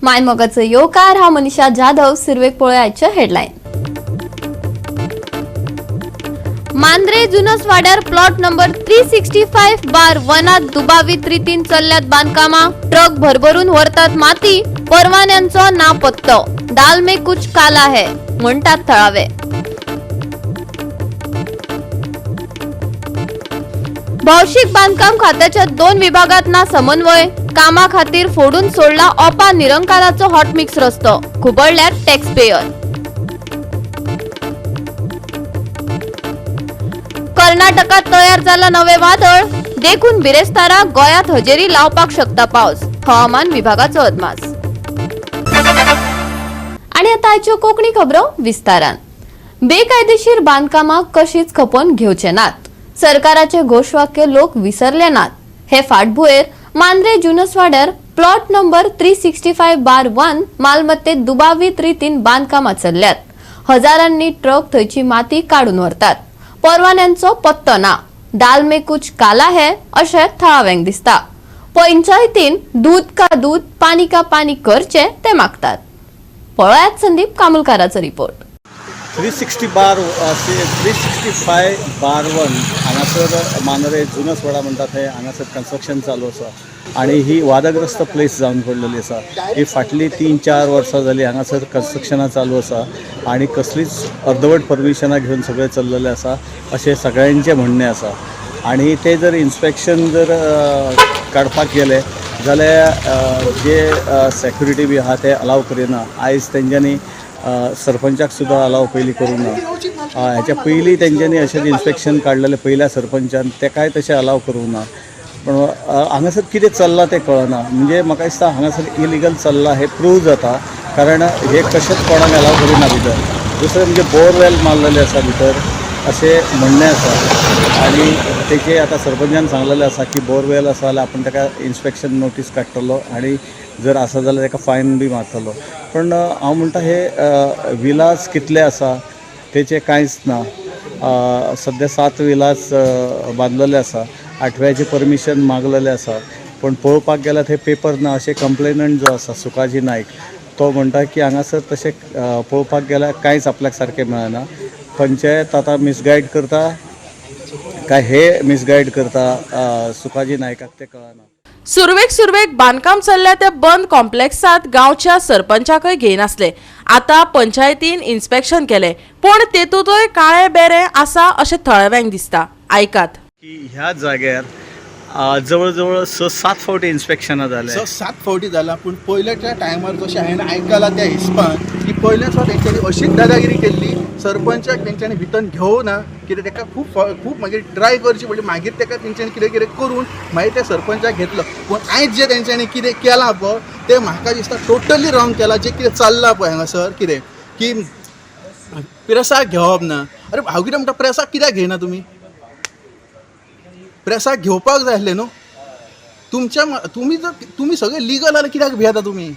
मायमोगाचो येवकार. हांव मनीषा जाधव. सुरवेक पळोवया हेडलायन. मांद्रे जुनस वाड्यार प्लॉट नंबर 365/1 दुबावीत रितीन चल्ल्यात बांदकामां. ट्रक भरभरून व्हरतात माती, परवान्यांचो ना पत्तो. दाल में कुछ काला है म्हणटात थळावे. भौशीक बांधकाम खात्याच्या 2 विभागात ना समन्वय. कामा खातीर फोडून सोडला ओपा निरंकाराचो हॉटमिक्स रस्तो. खुबळल्यात टॅक्सपेयर. कर्नाटकात तयार जाला नवे वादळ, देखून बिरेस्तारा गोंयांत हजेरी लावपाक शकता पावस. हवामान विभागाचो अदमास. आणि आता आयच्यो कोंकणी खबरो विस्तारान. बेकायदेशीर बांदकामां कशीच खपोवन घेवचे नात. सरकाराचे घोशवाक्य लोक विसरले नात. हे फाटभुंयेर मांद्रे जुनसवाड्यार प्लॉट नंबर 365/1 मालमत्तेत दुबावीत रितीन बांदकामां चल्ल्यात. हजारांनी ट्रक थंयची माती काडून व्हरतात. परवान्यांचो पत्तो ना. दाल में कुछ काला है अशें थळाव्यांक दिसता. पंचायतीन दूद का दूद पानी का पानी करचे ते मागतात. पळयात संदीप कामुलकाराचो रिपोर्ट. 365/1 हांगासर मांद्रे जुनसवाडा म्हणटा थंय हांगासर कन्स्ट्रक्शन चालू आसा आनी ही वादग्रस्त प्लेस जावन पडलेली आसा. ही फाटलीं 3-4 वर्सां जालीं हांगासर कन्स्ट्रक्शनां चालू आसा आनी कसलीच अर्दवट परमिशनां घेवन सगळें चल्लेलें आसा अशें सगळ्यांचें म्हणणें आसा. आनी ते जर इन्स्पेक्शन जर काडपाक गेले जाल्यार जे सेक्युरिटी बी आहा ते अलाव करिना. आयज तेंच्यांनी सरपंचाक सुद्दां अलाव पयलीं करूंक ना. हेच्या पयलीं तेंच्यांनी अशेंच इन्स्पेक्शन काडलेलें पयल्या सरपंचान, तेकाय तशें अलाव करूंक ना. पूण हांगासर कितें चल्लां तें कळना. म्हणजे म्हाका दिसता हांगासर इलिगल चल्लां हें प्रूव जाता, कारण हें कशेंच कोणाक अलाव करिना भितर. दुसरें म्हणजे बोरवेल मारलेलें आसा भितर अशें म्हणणें आसा आनी तेजे आतां सरपंचान सांगलेलें आसा की बोरवेल आसा जाल्यार आपूण ताका इन्स्पेक्शन नोटीस काडटलो आनी जर आसा जाल्यार ताका फायन बी मारतलो. पूण हांव म्हणटा हे विलास कितले आसा तेचें कांयच ना. सद्या 7 विलास बांदलेले आसा, 8व्याचें परमिशन मागलेलें आसा. पूण पळोवपाक गेल्यार थंय पेपर ना अशें कंप्लेनंट जो आसा सुकाजी नायक तो म्हणटा की हांगासर तशें पळोवपाक गेल्यार कांयच आपल्याक सारकें मेळना. पंचायत आतां मिसगायड करता काय हे मिसगायड करता सुकाजी नायकाक तें कळना. सुरवेक बांदकाम चल्ल्या त्या बंद कॉम्प्लेक्सात गांवच्या सरपंचाकय घेयनासले. आतां पंचायतीन इन्स्पेक्शन केलें, पूण तेतूंतय काळे बेरे आसा अशें थळाव्यांक दिसता. आयकात की ह्या जाग्यार जवळ जवळ 6-7 फावटी इन्स्पेक्शनां जालें. 6-7 फावटी जाला. पूण पयल्याच्या टायमार जशें हांवें आयकलां त्या हिसपान की पयल्याच फावट तेंच्यांनी अशीच दादागिरी केल्ली. सरपंचाक तेंच्यांनी भितर घेवना ना कित्याक तेका खूब खूब मागीर ट्राय करची पडली. मागीर तेका तेंच्यांनी कितें कितें करून मागीर त्या सरपंचाक घेतलो. पूण आयज जें तेंच्यांनी कितें केलां पळय तें म्हाका दिसता टोटली रॉंग केलां. जें कितें चल्लां पळय हांगासर कितें की प्रेसाक घेवप ना. अरे हांव कितें म्हणटा, प्रेसाक कित्याक घेयना तुमी? प्रेसाक घेवपाक जाय आसलें न्हू. तुमच्या तुमी जर तुमी सगळे लिगल जाल्यार कित्याक भियेता तुमी?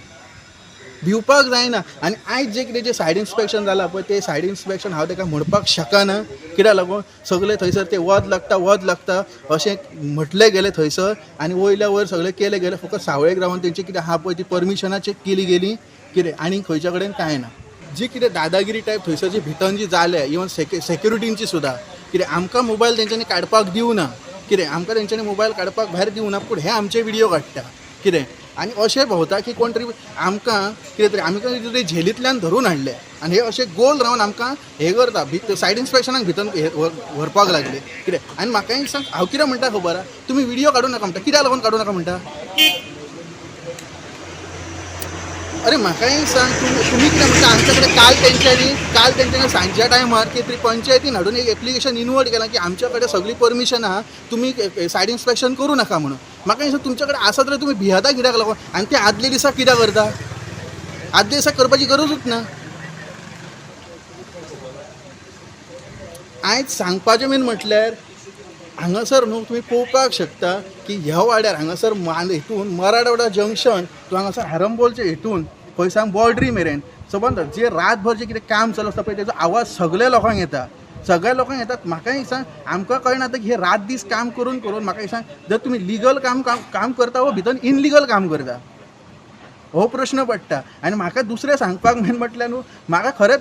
भिवपाक जायना. आनी आयज जें कितें जें सायड इन्स्पेक्शन जालां पळय तें सायड इन्स्पेक्शन हांव ताका म्हणपाक शकना. कित्याक लागून सगळें थंयसर तें वत लागता वत लागता अशें म्हटलें गेलें थंयसर आनी वयल्या वयर सगळें केलें गेलें. फकत सावळेक रावन तेंचें कितें आहा पळय ती परमिशनां चॅक केली गेली कितें आनी खंयच्या कडेन कांय ना. जी कितें दादागिरी टायप थंयसर जी भितर जी जाल्या इवन सेक्युरिटींची सुद्दां कितें आमकां मोबायल तेंच्यांनी काडपाक दिवना. कितें आमकां तेंच्यांनी मोबायल काडपाक भायर दिवना, पूण हे आमचे व्हिडियो काडटा कितें. आनी अशें भोंवता की कोण तरी आमकां कितें तरी आमकां कितें तरी झेलींतल्यान धरून हाडले आनी हे अशे गोल रावन आमकां हें करता सायड इन्स्पेक्शनाक भितर हे व्हरपाक लागले कितें. आनी म्हाका एक सांग, हांव कितें म्हणटा खबर आहा, तुमी व्हिडियो काडूं नाका म्हणटा. कित्याक लागून काडूं नाका म्हणटा? अरे म्हाका एक सांग, तुमी कितें म्हणटा आमच्या कडेन काल तेंच्यांनी सांजच्या टायमार की तरी पंचायतीन हाडून एक एप्लिकेशन इनवर्ट केलां की आमच्या कडेन सगळीं परमिशन आहा, तुमी सायड इन्स्पेक्शन करूं नाका म्हणून. म्हाका एक सांग, तुमच्या कडेन आसा जाल्यार तुमी भियेता कित्याक लागून? आनी ते आदले दिसा कित्याक करता? आदले दिसा करपाची गरजूच ना. आयज सांगपाचें मेन म्हटल्यार हांगासर न्हू तुमी पळोवपाक शकता की ह्या वाड्यार हांगासर हितून मराठवाडा जंक्शन टू हांगासर हरंबोलचे हितून खंय बॉर्डरी मेरेन सबंद जे रातभर जें कितें काम चालू आसता पळय तेजो आवाज सगळ्या लोकांक येता, सगळ्या लोकांक येतात. म्हाका एक सांग, आमकां कळना आतां की हे रात दीस काम करून करून म्हाका एक सांग, जर तुमी लिगल काम काम काम करता वो भितर इनलिगल काम करता. हो प्रश्न पडटा. आनी म्हाका दुसरें सांगपाक मेन म्हटल्यार न्हू म्हाका खरेंच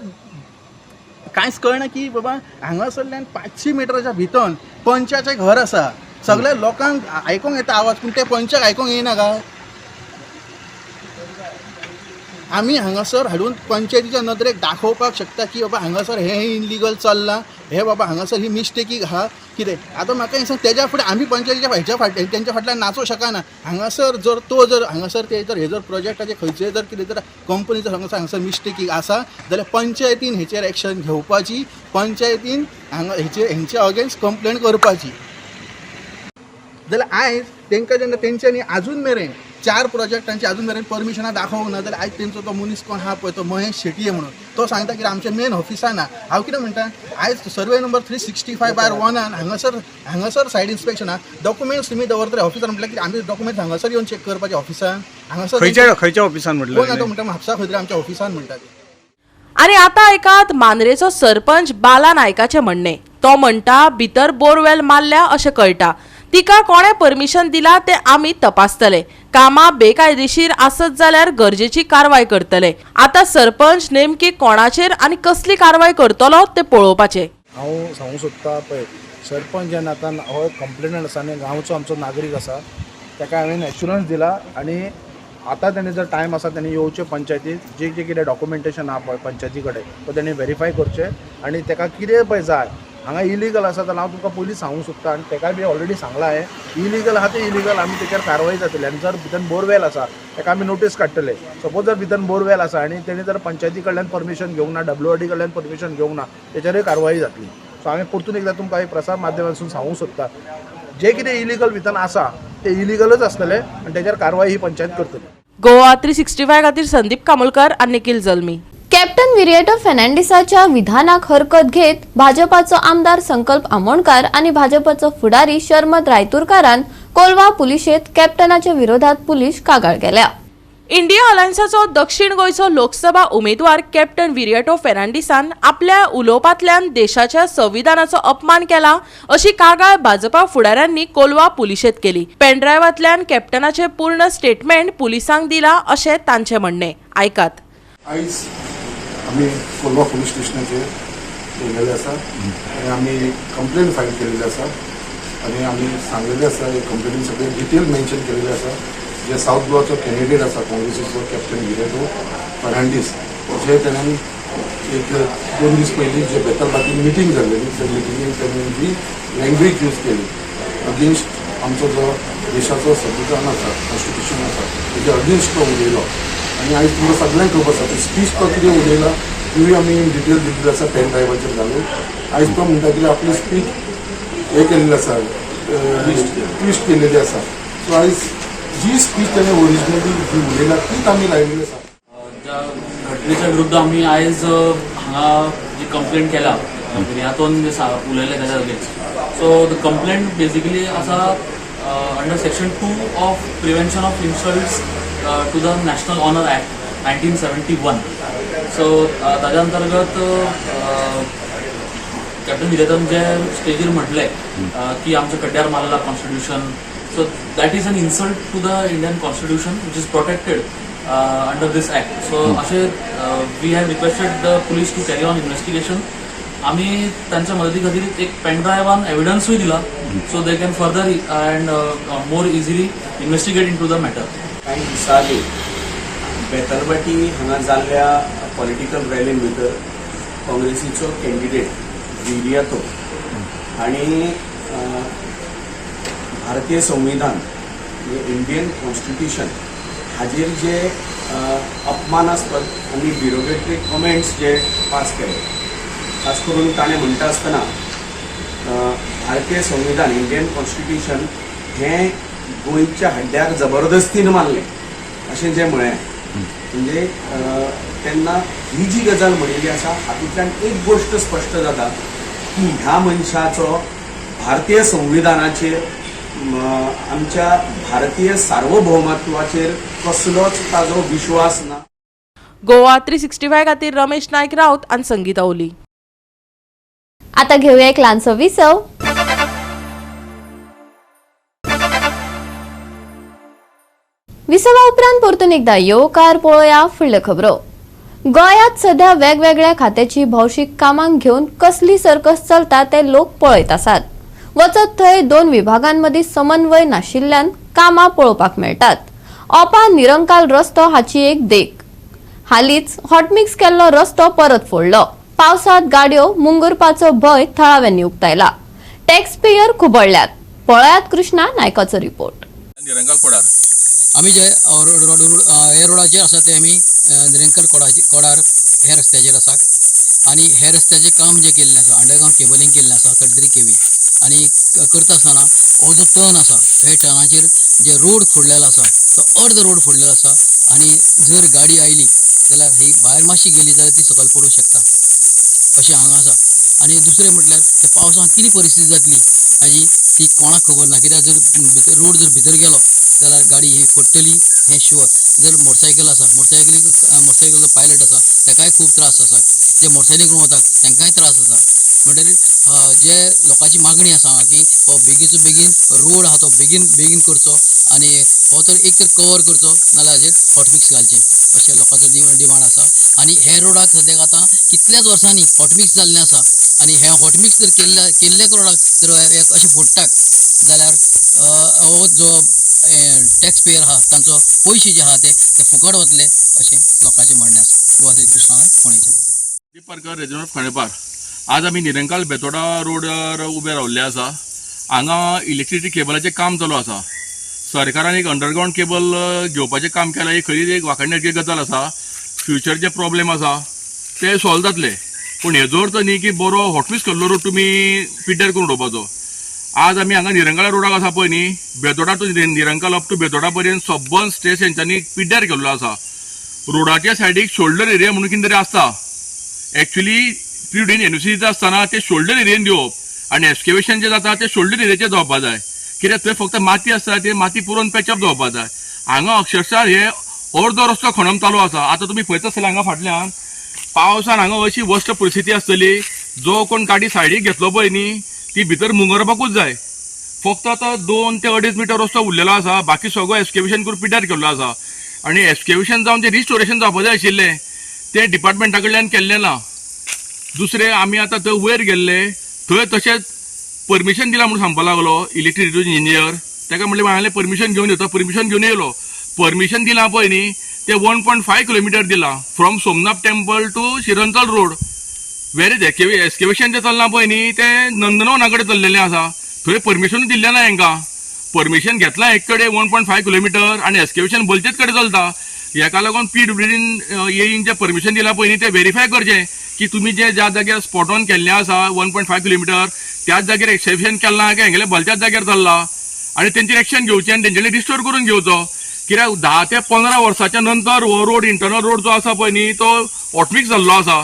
कांयच कळना की बाबा हांगासरल्यान 500 मिटराच्या भितर पंचाचें घर आसा, सगळ्या लोकांक आयकोंक येता आवाज, पूण ते पंचाक आयकोंक येयना काय? आमी हांगासर हाडून पंचायतीच्या नदरेक दाखोवपाक शकता की बाबा हांगासर हें इनलिगल चल्लां, हे बाबा हांगासर ही मिस्टेकी आहा कितें. आतां म्हाका हें सांग, तेज्या फुडें आमी पंचायतीच्या हेच्या फाटल्यान तेंच्या फाटल्यान नाचोंक शकना. हांगासर जर तो जर हांगासर ते जर हे जर प्रोजेक्टाचे खंयचे जर कितें जर कंपनीचो हांगासर हांगासर मिस्टेकी आसा जाल्यार पंचायतीन हेचेर एक्शन घेवपाची, पंचायतीन हांगा हेचे हेंचे अगेन्स्ट कंप्लेन करपाची. जाल्यार आयज तेंकां जेन्ना तेंच्यांनी आजून मेरेन 4 प्रोजेक्टांची अजून मेरेन परमिशनां दाखोवंक ना, जाल्यार आयज तेंचो तो मनीस कोण आहा पळय तो महेश शेटये म्हणून तो सांगता की आमचें मेन ऑफिसान ना. हांव कितें म्हणटा, आयज सर्वे नंबर 365/1 हांगासर हांगासर सायड इन्स्पेक्शन आहा, डॉक्युमेंट्स तुमी दवरतले ऑफिसान म्हटल्यार कितें आमी डॉक्युमेंट्स हांगासर येवन चॅक करपाचे ऑफिसान हांगासर खंयच्या खंयच्या ऑफिसान कोण आतां म्हटलें? म्हणटा म्हापसा खंय तरी आमच्या ऑफिसान म्हणटा. आनी आतां आयकात मांद्रेचो सरपंच बाला नायकाचें म्हणणें. तो म्हणटा भितर बोरवेल मारल्या अशें कळटा, तिका कोणें परमिशन दिला तें आमी तपासतले, कामां बेकायदेशीर आसत जाल्यार गरजेची कारवाय करतले. आतां सरपंच नेमकी कोणाचेर आनी कसली कारवाय करतलो तें पळोवपाचें. हांव सांगूंक सोदता पळय, सरपंच ह्या नात्यान हो कंप्लेनंट आसा आनी गांवचो आमचो नागरीक आसा, ताका हांवें एश्युरन्स दिला आनी आतां तेणें जर टायम आसा तेणें येवचें पंचायतीत, जे जे कितें डॉक्युमेंटेशन आहा पळय पंचायती कडेन तो तेणें वेरीफाय करचें आनी ताका कितें पळय जाय. हांगा इलिगल आसा जाल्यार हांव तुमकां पयलीं सांगूंक सोदता आनी ताकाय बी ऑलरेडी सांगलां हांवें, इलिगल आहा तें इलिगल, आमी तेचेर कारवाय जातली. आनी जर भितर बोरवेल आसा ताका आमी नोटीस काडटले. सपोज जर भितर बोरवेल आसा आनी तेणें जर पंचायती कडल्यान परमिशन घेवंक ना, WRD कडल्यान परमिशन घेवंक ना, तेचेरूय कारवाय जातली. सो हांवें परतून एकदां तुमकां एक प्रसार माध्यमांतसून सांगूंक सोदता, जे कितें इलिगल भितर आसा ते इलिगलच आसतले आनी तेचेर कारवाय ही पंचायत करतली. गोवा 365 खातीर संदीप कामोलकर आनी निखिल जल्मी. कॅप्टन विरिएटो फेर्नांडीसाच्या विधानाक हरकत घेत भाजपाचो आमदार संकल्प आमोणकार आनी भाजपाचो फुडारी शर्मद रायतुरकारान कोलवा पुलिशेत कॅप्टनाच्या विरोधात पुलीस कागाळ केल्या. इंडिया अलायन्साचो दक्षिण गोंयचो लोकसभा उमेदवार कॅप्टन विरिएटो फेर्नांडीसान आपल्या उलोवपांतल्यान देशाच्या संविधानाचो अपमान केला अशी कागाळ भाजपा फुडाऱ्यांनी कोलवा पुलिशेंत केली. पेनड्रायव्हांतल्यान कॅप्टनाचें पूर्ण स्टेटमेंट पुलिसांक दिला अशें तांचें म्हणणें. आयकात. आयज आमी कोलवा पुलीस स्टेशनाचेर येयलेले आसा आनी आमी कंप्लेन फायल केलेली आसा आनी आमी सांगलेले आसा, हे कंप्लेनीन सगळे डिटेल मेन्शन केलेले आसा. जे सावथ गोवाचो कॅन्डिडेट आसा काँग्रेसीचो कॅप्टन विरेटो फर्नांडीस, जे तेणेन एक 2 दीस पयलीं जे बेतलबातीन मिटींग जाल्लेली त्या मिटिंगेन तेणेन जी लँग्वेज यूज केली अगेन्स्ट आमचो जो देशाचो संविधान आसा, कॉन्स्टिट्युशन आसा, तेजे अगेन्स्ट तो उलयलो. आनी आयज तुमकां सगळ्यांक खबर आसा ते स्पीच तो कितें उलयला तिवूय आमी डिटेल दिल्ली आसा पेन ड्रायव्हाचेर घालून. आयज तो म्हणटा कितें आपली स्पीच हे केल्ली आसा, ट्विस्ट केलेली आसा. सो आयज जी स्पीच त्याने ओरिजिनली जी उलयला तीच आमी लायलेली आसा. ज्या घटनेच्या विरुद्ध आमी आयज हांगा जी कंप्लेंट केल्या विरियातोन जे उलयले ताच्या against. So the complaint basically आसा under section 2 of prevention of insults to the national honour act 1971. So ताज्या अंतर्गत कॅप्टन विरेतन जे स्टेजीर म्हटलें की आमच्या कड्ड्यार मारला constitution, so that is an insult to the Indian constitution which is protected under this act. So अशें we have requested the police to carry on investigation. आमी तांच्या मदती खातीर एक पेनड्रायव्हान एविडन्सूय दिला, so they can further and more easily investigate into the matter. कांय दिसां आदीं बेतलबाटी हांगा जाल्ल्या पॉलिटिकल रॅलीन भितर काँग्रेसीचो कॅन्डिडेट विरियातो हांणी भारतीय संविधान म्हणजे इंडियन कॉन्स्टिट्युशन हाजेर जे अपमानास्पद आनी डिरोगेटरी कमेंट्स जे पास केले, खास करून ताणें म्हणटा आसतना भारतीय संविधान इंडियन कॉन्स्टिट्युशन हें गोंयच्या हड्ड्यार जबरदस्तीन मारलें अशें जें म्हळें, म्हणजे तेन्ना ही जी गजाल म्हणिल्ली आसा हातूंतल्यान एक गोश्ट स्पश्ट जाता की ह्या मनशाचो भारतीय संविधानाचेर आमच्या भारतीय सार्वभौमत्वाचेर कसलोच ताजो विश्वास ना. गोवा 365 खातीर रमेश नायक राऊत आनी संगीता ओली. आता घेऊया एक ल्हानसो विसव. विसवा उपरांत परतून एकदा येवकार. पळोवया फुडल्यो खबरो. गोंयांत सध्या वेगवेगळ्या खात्याची भौशीक कामांक घेवन कसली सर्कस चलता ते लोक पळयत आसात. वचत थंय दोन विभागांमदीं समन्वय नाशिल्ल्यान कामां पळोवपाक मेळटात. ओपा निरंकाल रस्तो हाची एक देख. हालींच हॉटमिक्स केल्लो रस्तो परत फोडलो. पावसात गाडयो मुंगुरपाचो भंय थळाव्यांनी उक्तायला. टॅक्स पेयर खुबळल्यात. पळयात कृष्णा नायकाचो रिपोर्ट. निरंकाल कोडार. आमी जे रोड रोड रोड हे रोडाचेर आसा ते आमी निरंकल कोडाचे कोडार हे रस्त्याचेर आसा आनी हे रस्त्याचें काम जें केल्लें आसा, अंडरग्रावंड केबलिंग केल्लें आसा 33 केवी आनी करता आसतना हो जो टर्न आसा, हे टर्नाचेर जे रोड फोडलेलो आसा तो अर्द रोड फोडलेलो आसा आनी जर गाडी आयली जाल्यार ही भायर मातशी गेली जाल्यार ती सकयल पडूंक शकता अशें हांगा आसा. आनी दुसरें म्हटल्यार ते पावसांत कितें परिस्थिती जातली हाजी ती कोणाक खबर ना, कित्याक जर भितर रोड जर भितर गेलो जाल्यार गाडी ही पडटली हें शुअर. जर मोटरसायकल आसा, मोटरसायकलीक मोटरसायकलचो पायलट आसा ताकाय खूब त्रास आसा, जे मोटरसायकली करून वतात तांकांय त्रास आसा. म्हणटरीर जे लोकांची मागणी आसा हांगा की हो बेगीनचो बेगीन रोड आहा तो बेगीन बेगीन करचो आनी हो तर एक तर कवर करचो नाल्यार हाजेर हॉटमिक्स घालचें अशें लोकांचो डिमांड आसा. आनी हे रोडाक सद्याक आतां कितल्याच वर्सांनी हॉटमिक्स जाल्लें आसा आनी हें हॉटमिक्स जर केल्ल्या केल्ल्या रोडाक जर अशें फोडटात जाल्यार हो जो टॅक्स पेयर आहा तांचो पयशे जे आहा ते ते फुकट वतले अशें लोकांचें म्हणणें आसा. गोवा श्री कृष्णा नायक, फोंडेच्यान. दिलीप पारकर, रेजिडंट ऑफ खांडेपार. आज आमी निरंकाल बेतोडा रोडार उबे रावल्ले आसा. हांगा इलेक्ट्रिसिटी केबलाचें काम चालू आसा. सरकारान एक अंडरग्रावंड केबल घेवपाचें काम केलां. ही खरीच एक वाखाणण्याची गजाल आसा. फ्युचर जे प्रॉब्लेम आसा ते सॉल्व जातले, पूण हेजो अर्थ न्ही की बरो हॉटमिक्स केल्लो रोड तुमी पिड्ड्यार करून उडोवपाचो. आज आमी हांगा निरंकाला रोडाक आसा पळय न्ही, Betoda to Nirankal up to Betoda पर्यंत सबंद स्ट्रेच हेंच्यांनी पिड्ड्यार केल्लो आसा. रोडाच्या सायडीक शोल्डर एरिया म्हणून कितें तरी आसता. एक्चुली पिडीन एनओसी दिता आसतना ते शोल्डर एरियेन दिवप आनी एक्सकेवेशन जें जाता ते शोल्डर एरियाचेर जावपा जाय, कित्याक थंय फक्त माती आसता, ते माती पुरोवन पॅचअप जावपा जाय. हांगा अक्षरशः हे अर्दो रस्तो खणप चालू आसा. आतां तुमी पळयता आसतले, हांगा फाटल्यान पावसान हांगा अशी वर्स्ट परिस्थिती आसतली, जो कोण गाडी सायडीक घेतलो पळय न्ही, ती भितर मुंगरपाकूच जाय. फक्त आतां 2 ते अडेज मिटर रस्तो उरलेलो आसा, बाकी सगळो एक्सकेवेशन करून पिड्ड्यार केल्लो आसा. आनी एक्सकेवेशन जावन जें रिस्टोरेशन जावपा जाय आशिल्लें तें डिपार्टमेंटा कडल्यान केल्लें ना. दुसरें, आमी आतां थंय वयर गेल्ले, थंय तशेंच परमिशन दिलां म्हणून सांगपा लागलो इलेक्ट्रिसिटी इंजिनियर. ताका म्हणलें, हांवें परमिशन घेवन येता. परमिशन घेवन येयलो. परमिशन दिलां पळय न्ही, ते 1.5 किलोमिटर दिलां from Somnath temple to Shirankal road, whereas excavation जें चल्लां पळय न्ही, तें नंदनवना कडेन चल्लेलें आसा. थंय परमिशन दिल्लें ना हेंकां. परमिशन घेतलां एक कडेन 1.5 किलोमिटर आनी एक्सकेवेशन भलतेच कडेन चलता. हेका लागून पीडब्ल्यूडीन एईन जें परमिशन दिलां पळय न्ही, तें व्हेरीफाय करचें की तुमी जे ज्या जाग्यार स्पॉट ऑन केल्लें आसा 1.5 किलोमिटर, त्याच जाग्यार एक्सकेवेशन केलां काय हेंगेलें भलत्याच जाग्यार चल्लां आनी तेंचेर एक्शन घेवचें आनी तेंच्यांनी रिस्टोर करून घेवचो, कित्याक 10 ते 15 वर्साच्या नंतर हो रोड, इंटरनल रोड जो आसा पळय न्ही, तो हॉटमिक्स जाल्लो आसा.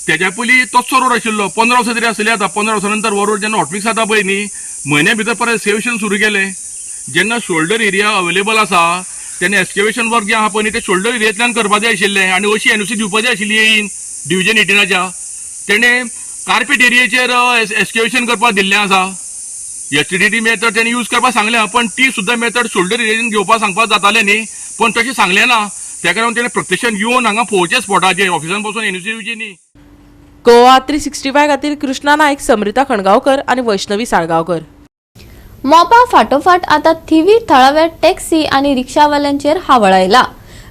तेज्या पयलीं तसो रोड आशिल्लो. 15 वर्सां तरी आसतली आतां. 15 वर्सां नंतर हो रोड जेन्ना हॉटमिक्स जाता पळय न्ही, म्हयन्या भितर परत एक्सकेवेशन सुरू केलें. जेन्ना शोल्डर एरिया अवेलेबल आसा तेन्ना एक्सकेवेशन वर्क जें आहा पळय न्ही, तें शोल्डर एरियेंतल्यान करपा जाय आशिल्लें आनी अशी एनओसी दिवपा जाय आशिल्ली येईन डिविजन 18च्या. तेणें कार्पेट एरियेचेर एक्सकेवेशन करपाक दिल्लें आसा. एचडीडी मेथड तेणी यूज करपाक सांगलें, पण ती सुद्दां मेथड शोल्डर एरियेन घेवपाक सांगपाक जातालें न्ही, पण तशें सांगलें ना. तेका लागून तेणें प्रत्यक्षान येवन हांगा पळोवचें स्पॉटाचेर, ऑफिसान बसून एनओसी दिवची न्ही. गोवा 365 खातीर कृष्णा नायक, समृता खणगांवकर आनी वैष्णवी साळगांवकर. मोपा फाटोफाट आता थिवी थळाव्या टॅक्सी आणि रिक्षावाल्यांचेर हावळ आयला.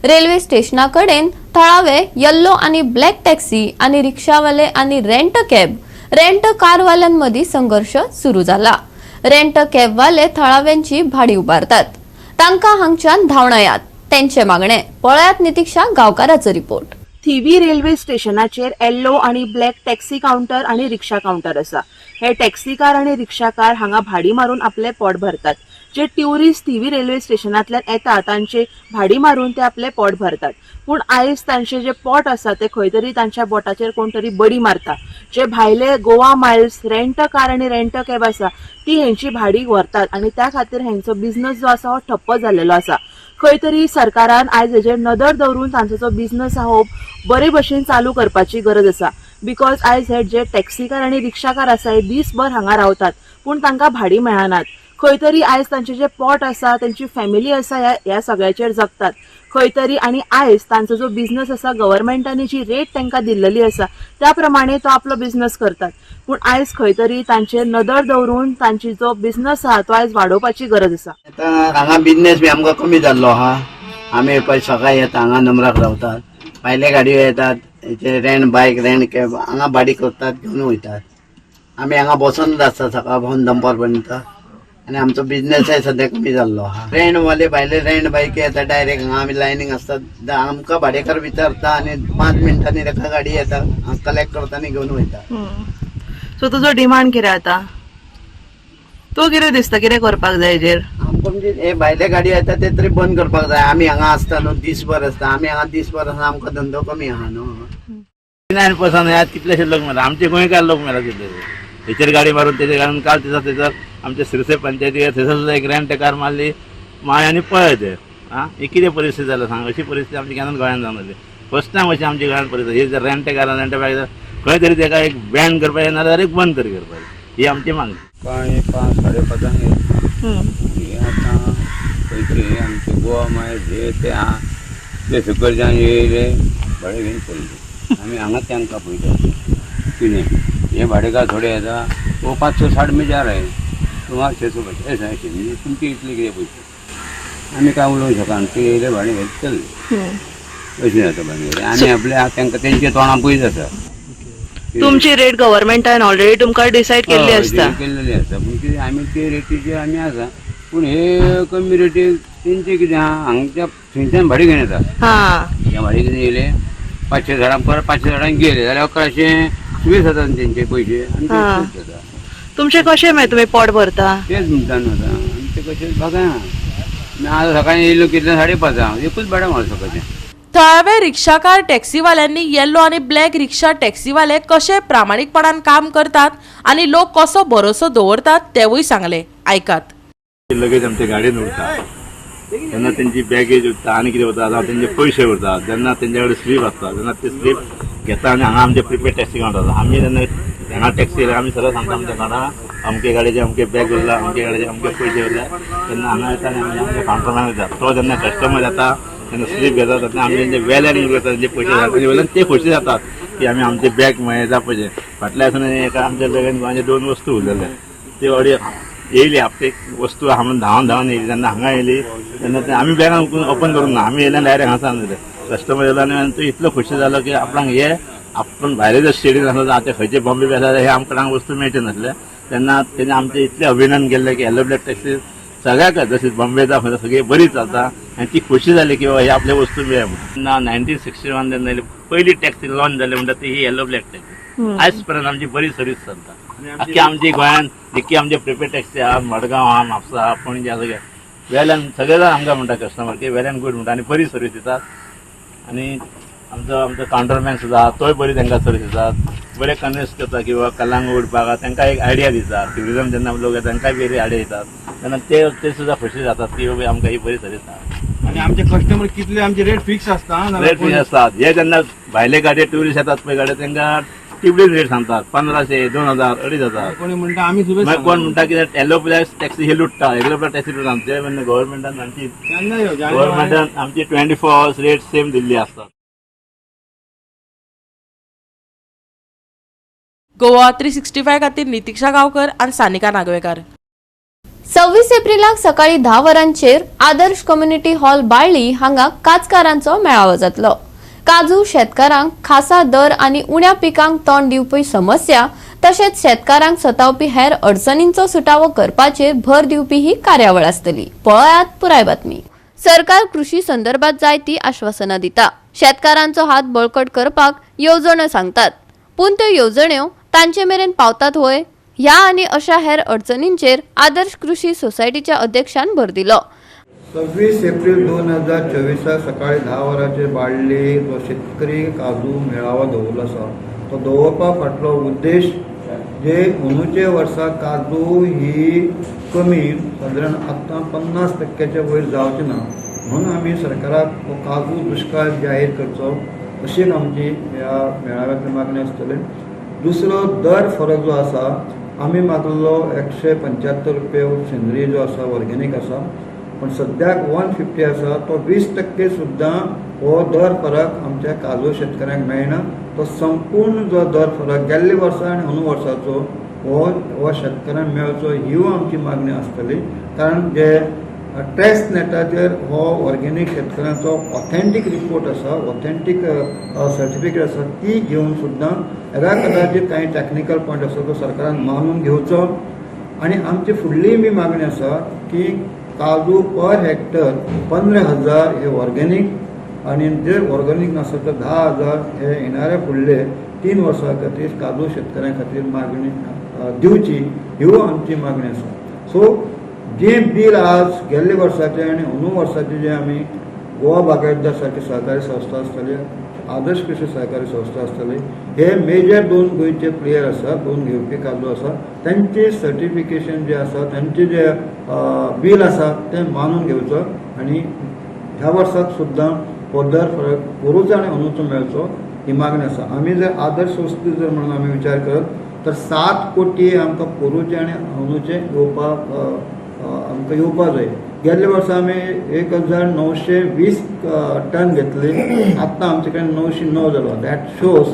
रेल्वे स्टेशना कडेन थळावे येल्लो आणि ब्लॅक टॅक्सी आणि रिक्षावाले आणि रेंट कॅब, रेंट कारवाल्यांमदीं संघर्ष सुरू जाला. रेंट कॅबवाले थळाव्यांची भाडी उबारतात, तांकां हांगच्यान धांवणायात तेंचे मागणे. पळयात नितिक्षा गांवकाराचो रिपोर्ट. थिवी रेल्वे स्टेशनाचेर येल्लो आणि ब्लॅक टॅक्सी काउंटर आणि रिक्षा काउंटर आसा. हे टॅक्सीकार आणि रिक्षाकार हांगा भाडी मारून आपले पोट भरतात. जे ट्युरिस्ट थिवी रेल्वे स्टेशनांतल्यान येता तांचे भाडी मारून ते आपले पोट भरतात, पूण आयज तांचे जे पोट आसा ते खंय तरी तांच्या बोटाचेर कोण तरी बडी मारता. जे भायले गोवा मायल्स रेंट कार आनी रेंट कॅब आसा ती हेंची भाडी व्हरतात आनी त्या खातीर हेंचो बिझनस जो आसा हो ठप्प जाल्लेलो आसा. खंय तरी सरकारान आयज हेजेर नदर दवरून तांचो जो बिझनस आहा हो बरे भशेन चालू करपाची गरज आसा, because आयज हे जे टॅक्सीकार आनी रिक्षाकार आसा हे दीसभर हांगा रावतात, पूण तांकां भाडी मेळनात. खंय तरी आयज तांचे जे पोट आसा, तांची फॅमिली आसा, ह्या सगळ्याचेर जगतात खंय तरी. आनी आयज तांचो जो बिझनस आसा, गव्हर्मेंटांनी जी रेट तांकां दिल्लेली आसा त्या प्रमाणे तो आपलो बिझनस करतात. पूण आयज खंय तरी तांचेर नदर दवरून तांची जो बिझनस आहा तो आयज वाडोवपाची गरज आसा. आतां हांगा बिजनेस बी आमकां कमी जाल्लो आहा. आमी पळय सकाळी येता हांगा नंबराक रावतात, भायले गाडयो येतात, रेंट बायक रेंट कॅब हांगा भाडी करतात घेवन वयतात. आमी हांगा बसोनच आसता सकाळ भोवन दनपार पर्यंत आनी आमचो बिजनेसय सद्या कमी जाल्लो आहा. रेंट वाले भायले रेंट बायक येता डायरेक्ट हांगा आमी लायनीक आसतात, आमकां भाडेकार विचारता आनी 5 मिनटांनी ताका गाडी येता, कलेक्ट करता आनी घेवन वयता. सो तुजो डिमांड कितें आतां? तूं कितें दिसता कितें करपाक जाय हेजेर? आमकां म्हणजे हे भायले गाडी येता ते तरी बंद करपाक जाय. आमी हांगा आसता न्हू दीसभर आसता, आमी हांगा दिसभर आसता, आमकां धंदो कमी आहा न्हू. 9% ह्या कितलेशे लोक मेला, आमचे गोंयकार लोक मेला कितलेशे हेचेर गाडी मारून तेचेर घालून. काल थंयसर थंयसर आमचे सिरसे पंचायती थंयसर सुद्दां एक रेंट कार मारली माय आनी पळय ते आं ही कितें परिस्थिती जाल्या सांग. अशी परिस्थिती आमची केन्नाच गोंयांत जावन जाली फर्स्ट टायम अशी आमच्या गोंयांत परिस्थिती. ही जर रेंट कार रेंट बायक खंय तरी तेका एक बॅन करपाक जाय नाजाल्यार एक बंद तरी करपाक जाय, ही आमची मागणी. सकाळी 5 साडे 5 हे आतां पयशे आमचे गोवा मागीर जे ते आहा ते सकयच्यान येयले भाडें घेवन चल्ले. आमी हांगा तांकां पळयता कितें हे भाडेकार थोडे येता वो 560 में जा रहे तुम्हारा 650 ऐसा ऐसे म्हणजे तुमचे इतले कितें पयशे आमी काय उलोवंक शकना. ते येयले भाडें घेत चल्ले अशें जाता भानगडी. आमी आपल्या तांकां तेंच्या तोंडां पयस आसा. तुमची रेट गव्हर्मेंटान ऑलरेडी तुमकां डिसायड केल्ली आसता. केल्लेली आसा, पूण कितें आमी ते रेटीचेर आमी आसा. पूण हे कमी रेटीक तेंचे कितें आहा हांगच्या थंयच्यान भाडें घेवन येता. हे भाडें घेवन येयले 500 झाडां परत 500 झाडांक गेले जाल्यार 1120 जाता तेंचे पयशे आनी ते जाता. तुमचे कशें मागीर तुमी पोट भरता? तेच म्हणटा न्हू आतां आमचें कशें बघा. आतां सकाळीं येयलो कितले 5:30 एकूच भाडें मारलो सकाळचें. थळावे रिक्षाकार टॅक्सीवाल्यांनी येल्लो आनी ब्लॅक रिक्षा टॅक्सीवाले कशे प्रामाणीकपणान काम करतात आनी लोक कसो भरोसो दवरतात तेवूय सांगले, आयकात. लगेच आमच्या गाडयेन उरता तेन्ना तेंची बॅगेज उरता आनी कितें उरता, जावं तेंचे पयशे उरता. जेन्ना तेंच्या कडेन स्लीप आसता तेन्ना ते स्लीप घेता आनी हांगा आमचे प्रिपेड टॅक्सी काउंटर आसा. आमी जेन्ना हांगा टॅक्सी येयल्या आमी सरळ सांगता आमच्या काउंटरार अमके गाडयेचे अमके बॅग उरला, अमके गाडयेचे अमके पयशे उरले. तेन्ना हांगा येता आनी आमी आमच्या काउंटरार येता. तो जेन्ना कस्टमर येता तेन्ना स्लीप घेता तेन्ना आमी तेंचे वेल्यान उरता तेंचे पयशे जाता वयल्यान ते खोशी जातात की आमी आमचे बॅग मेळटा पयशे. फाटल्या दिसांनी एका आमच्या लगेन गोंयचे 2 वस्तू उरलेले ती ऑडी येयली आपली वस्तू आहा म्हणून धांवन धांवन येयली. तेन्ना हांगा येयली तेन्ना ते आमी बॅगां ओपन करूंक ना, आमी येयले डायरेक्ट हांगा सांगले कस्टमर येयलो आनी तो इतलो खोशी जालो की आपणाक हे आपण भायले जर स्टेडीन आसलो आतां खंयचे बॉम्बे बी आसा हे आमकां हांगा वस्तू मेळचे नासले. तेन्ना तेणे आमचें इतलें अभिनंदन केल्लें की येलो ब्लॅक टॅक्सी सगळ्याक जशी बॉम्बे जावं खंय सगळी बरी चलता आनी ती खोशी जाली की बाबा ही आपले वस्तू मेळ्ळ्या म्हणून. तेन्ना 1961 जेन्ना पयली टॅक्सी लॉन्च जाली म्हणटा ती ही येलो ब्लॅक टॅक्सी. आयज पर्यंत आमची बरी सर्वीस चलता. आख्खी आमची गोंयांत जितकी आमचे प्रिपेड टॅक्सी आहा, मडगांव आहा, म्हापसा आहा, पणजे आहा, सगळे वेल्यान सगळे जाण आमकां म्हणटा कस्टमर की वेल एंड गूड म्हणटा आनी बरी सर्वीस दितात. आनी आमचो आमचो काउंटरमॅन सुद्दां आहा तोय बरी तांकां सर्वीस दितात, बरे कन्विन्स करता की बाबा कलांगूट बागा तांकां एक आयडिया दिता. ट्युरिजम जेन्ना लोक येता तांकांय बरी आयडिया दितात तेन्ना ते ते सुद्दां खोशी जातात की बाबा आमकां ही बरी सर्वीस आहा. आनी आमचे कस्टमर कितले आमचे रेट फिक्स आसता. रेट फिक्स आसतात. हे जेन्ना भायले गाडये ट्युरिस्ट येतात पळय गाडये तांकां टिबडीन रेट सांगतात 1500, 2000, 2500. कोणी म्हणटा आमी सुद्दां मागीर कोण म्हणटा की येलो ब्लॅक टॅक्सी हे लुटता, येलो ब्लॅक टॅक्सी लुटता. आमचे गव्हर्मेंटान आमची गव्हर्मेंटान आमची 24 आवर्स रेट सेम दिल्ली आसतात. गोवा 365 खातीर नितिक्षा गांवकर आनी सानिका नागवेकार. 26 एप्रिलाक सकाळी 10 वरांचेर आदर्श कम्युनिटी हॉल बाळ्ळी हांगा काजकारांचो मेळावो जातलो. काजू शेतकारांक खासा दर आनी उण्या पिकांक तोंड दिवपी समस्या तशेंच शेतकारांक सतावपी हेर अडचणींचो सुटावो करपाचेर भर दिवपी ही कार्यावळ आसतली. पळयात पुराय बातमी. सरकार कृशी संदर्भात जाय ती आश्वासनां दिता, शेतकारांचो हात बळकट करपाक येवजण्यो सांगतात, पूण त्यो येवजण्यो तांचे मेरेन पावतात व्हय? ह्या आनी अशा हेर अडचणींचेर आदर्श कृशी सोसायटीच्या अध्यक्षान भर दिलो. 26 एप्रील 2024 सकाळी 10 वरांचेर बाळ्ळी जो शेतकरी काजू मेळावो दवरलो आसा तो दवरपा फाटलो उद्देश जे अंदूचे वर्सा काजू ही कमी सादारण आतां 50% वयर जावची ना म्हणून आमी सरकाराक हो काजू दुश्काळ जाहीर करचो अशी एक आमची ह्या मेळाव्यांतली मागणी आसतली. दुसरो दर फरक जो आसा आमी मागलो 175 रुपया सेंद्रीय जो आसा ऑर्गेनीक आसा, पण सद्याक 150 आसा. तो 20% सुद्दां हो दर फरक आमच्या काजू शेतकऱ्यांक मेळना. तो संपूर्ण जो दर फरक गेल्ले वर्सा आनी अंदू वर्साचो हो शेतकऱ्यांक मेळचो हीव आमची मागणी आसतली. कारण जे ट्रेस नेटाचेर हो ऑर्गेनीक शेतकऱ्यांचो ऑथेंटीक रिपोर्ट आसा, ऑथेंटीक सर्टिफिकेट आसा, ती घेवन सुद्दां एका कदाचित कांय टॅक्निकल पॉयंट आसा तो सरकारान मानून घेवचो. आनी आमची फुडलीय बी मागणी आसा की काजू पर हेक्टर 15,000 हे ऑर्गेनीक आनी जर ऑर्गेनीक नासत तर 10,000 हे येणाऱ्या फुडले 3 वर्सां खातीर काजू शेतकऱ्यां खातीर मागणी दिवची ह्यो आमची मागणी आसा. सो जें बील आज गेल्ले वर्साचें आनी अंदू वर्साचें जें आमी गोवा बागायतदार सारकी सहकारी संस्था आसतली, आदर्श कृषी सहकारी संस्था आसतली, हे मेजर 2 गोंयचे प्लेयर आसा, 2 घेवपी काजू आसा, तांचे सर्टिफिकेशन जें आसा, तांचे जे बील आसा तें मानून घेवचो आनी ह्या वर्साक सुद्दां हो दर फरक पोरूचो आनी अंदूचो मेळचो ही मागणी आसा. आमी जर आदर्श वस्तू जर म्हणून आमी विचार करत तर 7 कोटी आमकां पोरूचे आनी अंदूचे येवपाक आमकां येवपा जाय. गेल्ले वर्सा आमी 1920 टन घेतली, आतां आमचे कडेन 909 जालो. That shows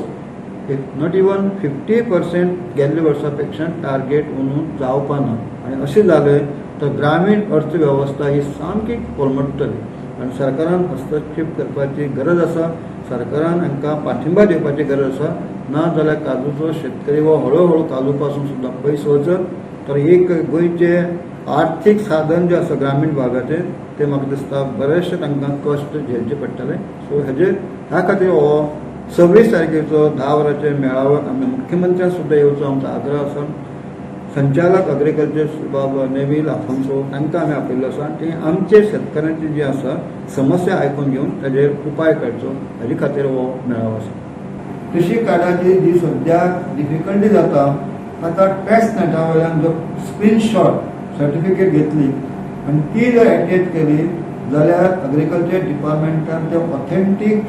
not even 50% गेल्ले वर्सा पेक्षा टार्गेट अंदू जावपा ना. आनी अशें जालें तर ग्रामीण अर्थवेवस्था ही सामकी कोलमडटली आनी सरकारान हस्तक्षेप करपाची गरज आसा, सरकारान हांकां पाठिंबा दिवपाची गरज आसा. ना जाल्यार काजूचो शेतकरी हो हळूहळू काजू पासून सुद्दां पयस वचत तर एक गोंयचें आर्थीक साधन जें आसा ग्रामीण भागाचें तें म्हाका दिसता बरेचशे तांकां कश्ट झेलचे पडटले. सो हेजेर ह्या खातीर हो 26 तारखेचो 10 वरांचेर मेळाव्याक आमी मुख्यमंत्र्यान सुद्दां येवचो आमचो आग्रह आसा. संचालक अग्रिकल्चर बाब नेवील आफोन्सो तांकां आमी आपयल्लो आसा. ती आमचे शेतकऱ्यांची जी आसा समस्या आयकून घेवन ताजेर उपाय काडचो हाजे खातीर हो मेळावो आसा. कृषी कार्डाची जी सद्या डिफिकल्टी जाता ताका टॅक्स नेटा वयल्यान जो स्क्रीनशॉट सर्टिफिकेट घेतली आनी ती जर एटॅच केली जाल्यार अग्रिकल्चर डिपार्टमेंटान ते ऑथेंटीक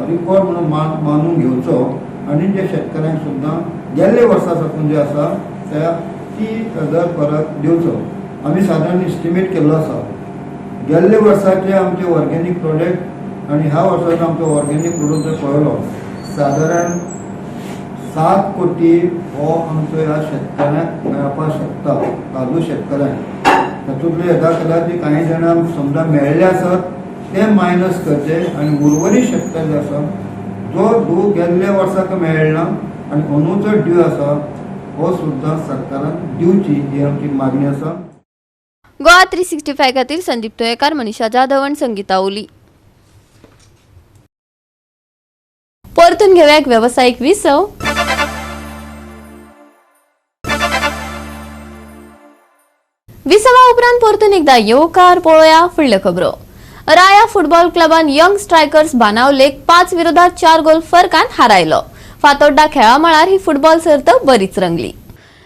रिकॉर्ड म्हणून मानून घेवचो आनी जे शेतकऱ्यांक सुद्दां गेल्ले वर्सा साकून जे आसा त्या ती दर परत दिवचो. आमी सादारण एस्टिमेट केल्लो आसा गेल्ले वर्साचे आमचे ऑर्गेनीक प्रोडक्ट आनी ह्या वर्साचो आमचो ऑर्गेनीक प्रोडक्ट जर पळयलो सादारण 7 कोटी हो आमचो ह्या शेतकऱ्यांक मेळपाक शकता काजू शेतकऱ्यांक. तातूंतले येदा कदाचित कांय जाणांक समजा मेळ्ळे आसत ते मायनस करचे आनी उर्वरीत शेतकरी आसा जो ड्यू गेल्ल्या वर्साक मेळना आनी अंदूचो ड्यू आसा हो सुद्दां सरकारान दिवची ही आमची मागणी आसा. गोवा 365 खातीर संदीप तुयेकार, मनीषा जाधव आनी संगीता ओली. परतून घेवया एक वेवसायीक विसव. विसवा उपरांत परतून एकदा येवकार पळोवया फुडल्यो खबरो. राया फुटबॉल क्लबान यंग स्ट्रायकर्स बाणावलेक 5-4 गोल फरकान हारायलो. फातोड्डा खेळा मळार ही फुटबॉल सर्त बरीच रंगली.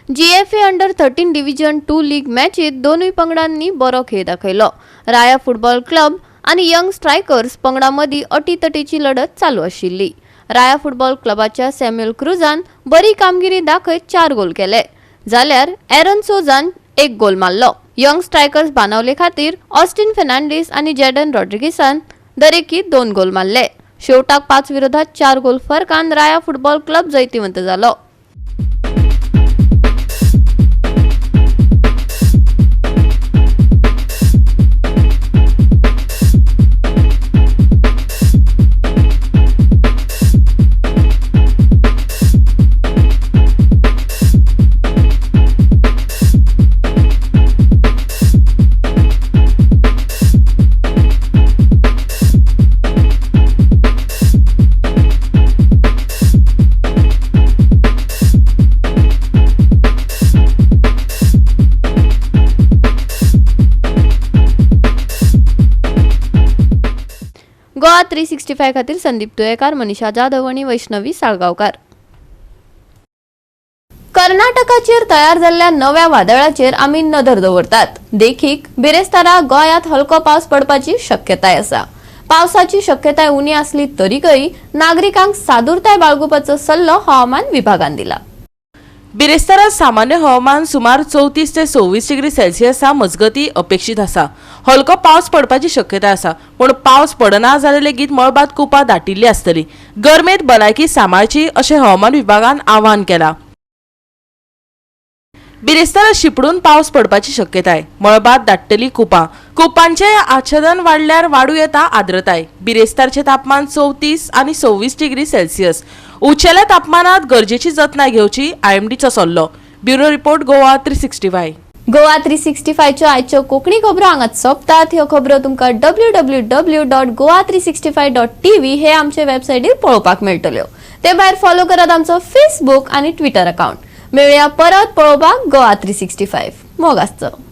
जीएफए अंडर 13 डिव्हिजन 2 लीग मॅचीत दोनूय पंगडांनी बरो खेळ दाखयलो. राया फुटबॉल क्लब आनी यंग स्ट्रायकर्स पंगडा मदीं अटीतटीची लढत चालू आशिल्ली. राया फुटबॉल क्लबाच्या सॅम्युअल क्रुजान बरी कामगिरी दाखयत 4 गोल केले, जाल्यार एरन सोजान 1 गोल मारलो. यंग स्ट्रायकर्स बाणावले खातीर ऑस्टिन फेर्नांडीस आनी जेडन रॉड्रिगीसान दरेकी 2 गोल मारले. शेवटाक 5-4 गोल फरकान राया फुटबॉल क्लब जैतिवंत जालो. गोवा 365 खातीर संदीप तुयेकार, मनीषा जाधव आनी वैष्णवी साळगांवकार. कर्नाटकाचेर तयार जाल्ल्या नव्या वादळाचेर आमी नदर दवरतात. देखीक बिरेस्तारा गोंयांत हलको पावस पडपाची शक्यताय आसा. पावसाची शक्यताय उणी आसली तरीकय नागरिकांक सादूरताय बाळगुपाचो सल्लो हवामान विभागान दिला. बिरेस्तारा सामान्य हवामान सुमार 34 ते 26 डिग्री सेल्सियसा मजगती अपेक्षीत आसा. हलको पावस पडपाची शक्यताय आसा, पूण पावस पडना जाल्यार लेगीत मळबांत कुपां दाटिल्ली आसतली. गरमेंत भलायकी सांबाळची अशें हवामान विभागान आवाहन केलां. बिरेस्तारा शिपडून पावस पडपाची शक्यताय. मळबांत दाट्टली कुपां. कुपांचें आच्छादन वाडल्यार वाडूं येता आर्द्रताय. बिरेस्तारचें तापमान 34 आनी 26 डिग्री सेल्सियस. उंचेल्या तापमानात गरजेची जतनाय घेवची, आयएमडीचो सल्लो. Bureau report, Goa 365. Goa 365च्यो आयच्यो कोंकणी खबरो हांगाच सोंपतात. ह्यो खबरो तुमकां www.goa365.tv हे आमचे वेबसायटीर पळोवपाक मेळटल्यो. ते भायर फॉलो करात आमचो फेसबूक आनी ट्विटर अकाउंट. मेळुया परत पळोवपाक गोवा 365. मोग आसचो.